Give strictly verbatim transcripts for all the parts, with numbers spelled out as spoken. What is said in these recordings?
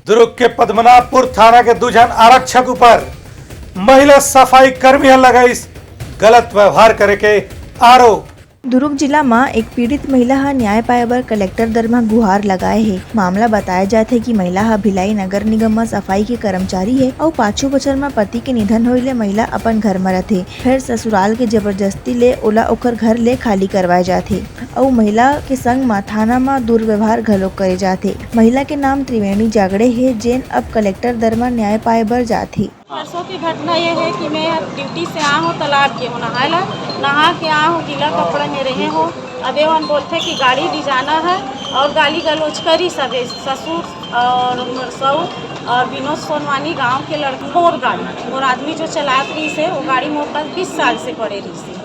दुर्ग के पद्मनाभपुर थाना के दू झन आरक्षक ऊपर महिला सफाई कर्मी ह लगाइस गलत व्यवहार करे के आरोप। दुर्ग जिला म एक पीड़ित महिला ह न्याय पाए बर कलेक्टर दर म गुहार लगाए हे। मामला बताए जात हे कि महिला ह भिलाई नगर निगम म सफाई के कर्मचारी हे अउ पाछू बछर म पति के निधन होए ले महिला अपन घर म रथे। फेर ससुराल के जबरदस्ती ले ओला ओकर घर ले खाली करवाए जात हे अउ महिला के संग म थाना म दुर्व्यवहार घलोक करे जात हे। महिला के नाम त्रिवेणी जागड़े हे, जेन अब कलेक्टर दर म न्याय पाए बर जात हे। परसों की घटना ये है कि मैं ड्यूटी से आ हूँ, तालाब के हूँ नहाए ला, नहा के आ हूँ, गीला कपड़ा में रहे हो। अब ये मन बोलते कि गाड़ी ले जाना है और गाली गलौज करी सबे, ससुर और मोर सऊ और विनोद सोनवानी गांव के लड़के। मोर गाड़ी, मोर आदमी जो चलात रही से, वो गाड़ी मोर पास बीस साल से पड़े रही से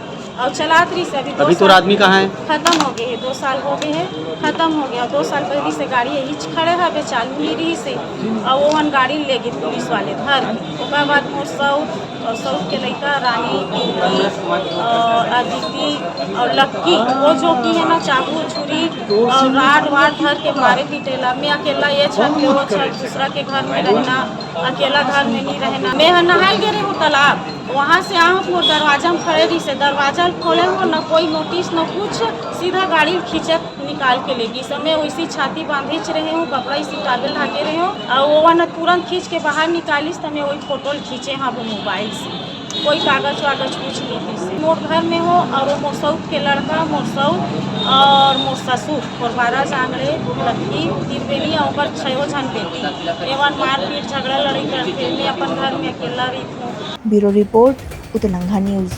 और चलात रही से। अभी दो अभी तोर साल आदमी कहाँ है? खत्म हो गए है, दो साल हो गए है, खत्म हो गया। दो साल पहले से गाड़ी यही खड़े है, अबे चालू नहीं रही से और वो मन गाड़ी ले गए पुलिस वाले धर के। ओकर बाद मोर सऊ और सऊत के लइका रानी, पिंकी और अदिति और लक्की, वो जो कि है ना, चाकू छुरी और राड वाड धर के मारे पीटे ला। मैं अकेला ये छत ले वो छत, दूसरा के घर में रहना, अकेला घर में नहीं रहना। मैं ह नहाए गे रहे हूँ तालाब, वहाँ से आ हूँ, मोर दरवाजा में खड़े रही से, दरवाजा खोले हो, न कोई नोटिस न कुछ, सीधा गाड़ी खींचत निकाल के लेगी। समय वैसी छाती बांधे च रहे हूँ, कपड़ा इसी टावेल ढाके रहे हूँ और वो वाला तुरंत खींच के बाहर निकालिस, तो मैं वही फोटो खींचे हाँ वो मोबाइल से। कोई कागज वागज कुछ नहीं थी। मोर घर में हो और वो मोर सऊत के लड़का, मोर सऊत और मोर ससुर, मोर बारह जांगड़े, लक्की, तीन बेनी और ओकर छयो झन बेटी। एवन मारपीट झगड़ा लड़ाई करते, मैं अपन घर में अकेला रही हूँ। Bureau report, Utlangha news.